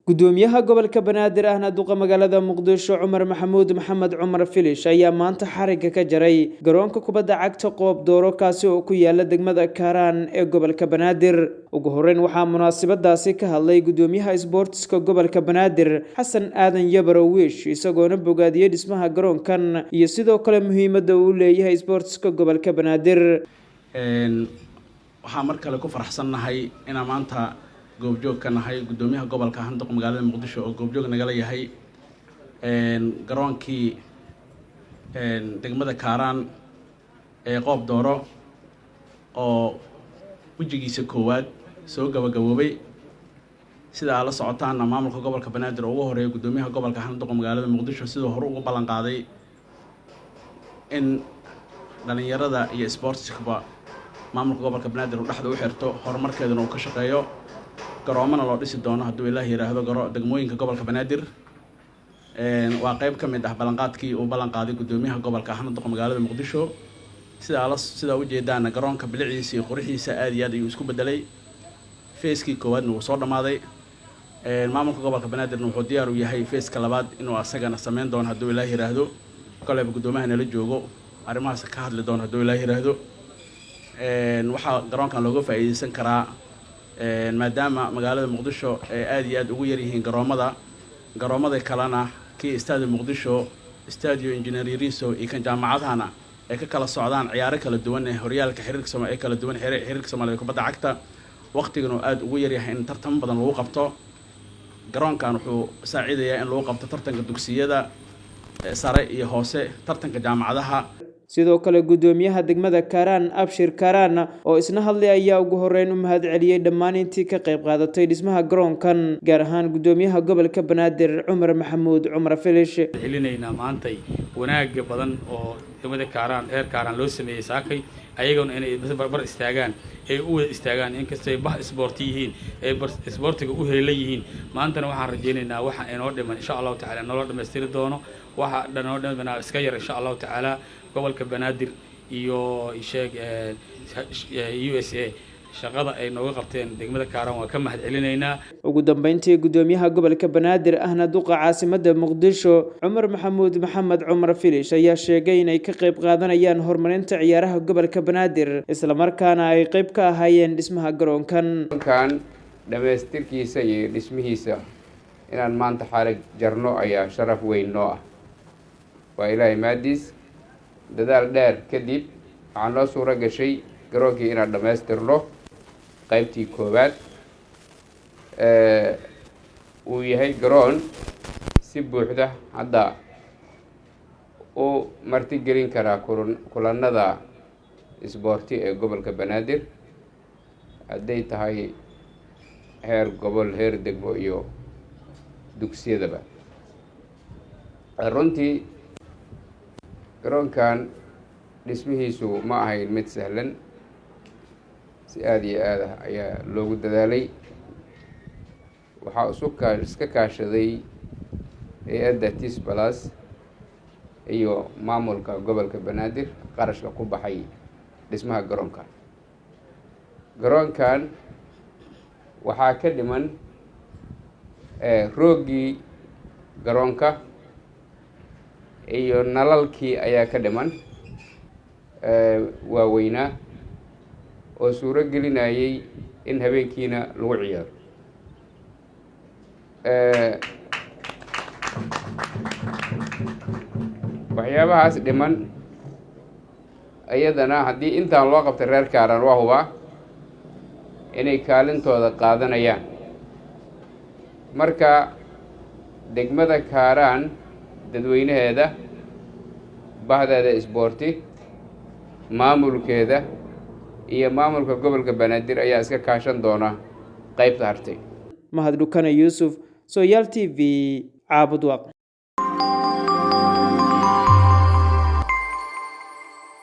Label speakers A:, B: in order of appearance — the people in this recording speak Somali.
A: Gudoomiyaha gobolka Banaadir ahna duqa magaalada Muqdisho Cumar Maxamuud Maxamed Cumar Filish ayaa maanta xarigga ka jaray garoonka kubadda cagta Qoob Dooro, kaasi oo ku yaala degmada Kaaraan ee gobolka Banaadir. Ugu horeyn waxaa munaasabadaasi ka hadlay gudoomiyaha isboortiska gobolka Banaadir Xasan Aadan Yabarow Wiish, isagoona bogaadiyey dhismaha garoonkan iyo sidoo kale muhiimadda uu leeyahay isboortiska gobolka Banaadir.
B: Waxaan mar kale ku faraxsannahay inaan maanta goobjoog ka nahay guddoomiyaha gobolka handaq magaalada Muqdisho oo goobjoog nagala yahay garoonkii degmada Kaaraan ee Qoob Dooro oo wejigiisa koowaad soo gabagaboobay. Sida aad la socotaanna, maamulka gobolka Banaadir oo ugu horeeya guddoomiyaha gobolka Handaqo magaalada Muqdisho, siduu hore ugu ballan qaaday in dhalinyarada iyo sportskaba maamulka gobolka Banaadir uu dhexda u xirto, horumarkeeduna uu ka shaqeeyo, garoomana loo dhisi doono hadduu Ilaah yiraahdo garo degmooyinka gobolka Banaadir. Waa qeyb ka mid ah ballanqaadkii uu ballan qaaday guddoomiyaha gobolka ahna duqa magaalada Muqdisho. Sidaa la sidaa ujeedaana, garoonka biliciisa iyo quruxdiisa aad iyo aad ayuu isku bedelay. Phase-kii koowaadna wuu soo dhammaaday. Maamulka gobolka Banaadirna wuxuu diyaar u yahay phase-ka labaad inuu asagana sameyn doono hadduu Ilaah yiraahdo. Koleyba guddoomiyaha nala joogo arrimahaas ka hadli doono hadduu Ilaah yiraahdo. Waxaa garoonkan looga faa'iideysan karaa, maadaama magaalada Muqdisho ay aada iyo aad ugu yaryihiin garoomada, garoomada kalena kii Stadio Muqdisho, Stadio Engineer Yariso iyo kan jaamacadahana ay ka kala socdaan ciyaaro kala duwan ee horyaalka xiriirka Sooma ee kala duwan, xiriirka Soomaaliya kubadda cagta, waqtigana oo aada ugu yaryahay in tartamo badan lagu qabto, garoonkan wuxuu saaciidayaa in lagu qabto tartanka dugsiyada sare iyo hoose, tartanka jaamacadaha.
A: Sidoo kale guddoomiyaha degmada Kaaraan Abshir Kaaraan oo isna hadlay ayaa ugu horeyn u mahad celiyey dhammaan intii ka qayb qaadatay dhismaha garoonkan, gaar ahaan guddoomiyaha gobolka Banaadir Cumar Maxamuud Cumar Filish.
C: Celinaynaa maantay wanaagga badan oo degmada Kaaraan, reer Kaaraan loo sameeyey saakay, ayaguna inay barbar istaagaan, ay u wada istaagaan, inkastay bah isboorti yihiin, ay isboortiga u heelan yihiin. Maantana waxaan rajaynaynaa waxa inoo dhiman insha Allahu tacala naloo dhammaystiri doono. Waxa dhanoo dhimanaa iska yar insha Allahu tacaala. Gobolka Banaadir iyo sheeg USA shaqada ay nooga qabteen degmada Kaaraan waa ka mahad celinaynaa.
A: Ugu dambeyntii guddoomiyaha gobolka Banaadir ahna duqa caasimadda Muqdisho Cumar Maxamuud Maxamed Cumar Filish ayaa sheegay inay ka qayb qaadanayaan horumarinta ciyaaraha gobolka Banaadir, islamarkaana ay qayb ka ahaayeen dhismaha garoonkan.
D: Garoonkan dhammaystirkiisa iyo dhismihiisa inaan maanta xarig jarno ayaa sharaf weyn noo ah. Waa Ilaahay maadiis. Dadaal dheer kadib waxaa noo suuro gashay garoonkii inaan dhammaystirno qaybtii koowaad, uu yahay garoon si buuxda hadda u martigelin karaa kulanada isboorti ee gobolka Banaadir, hadday tahay heer gobol, heer degmo iyo dugsiyadaba. Runtii garoonkan dhismihiisu ma ahayn mid sahlan. Si aada iyo aad ah ayaa loogu dadaalay. Waxaa isu kaa iska kaashaday hay'adda TIS Plus iyo maamulka gobolka Banaadir qarashka ku baxay dhismaha garoonkan. Garoonkan waxaa ka dhiman rooggii garoonka iyo nalalkii ayaa ka dhiman waaweynaa oo suuro gelinayay in habeenkiina lagu ciyaaro. Waxyaabahaas dhiman iyadana haddii intaan loo qabtay, reer Kaaraan waa hubaa inay kaalintooda qaadanayaan. Marka degmada Kaaraan dadweynaheeda, bahdeeda isboorti, maamulkeeda iyo maamulka gobolka Banaadir ayaa iska kaashan doona qeybta hartay.
A: Mahad Dhukane Yuusuf, Sooyaal TV, Caabudwaaq.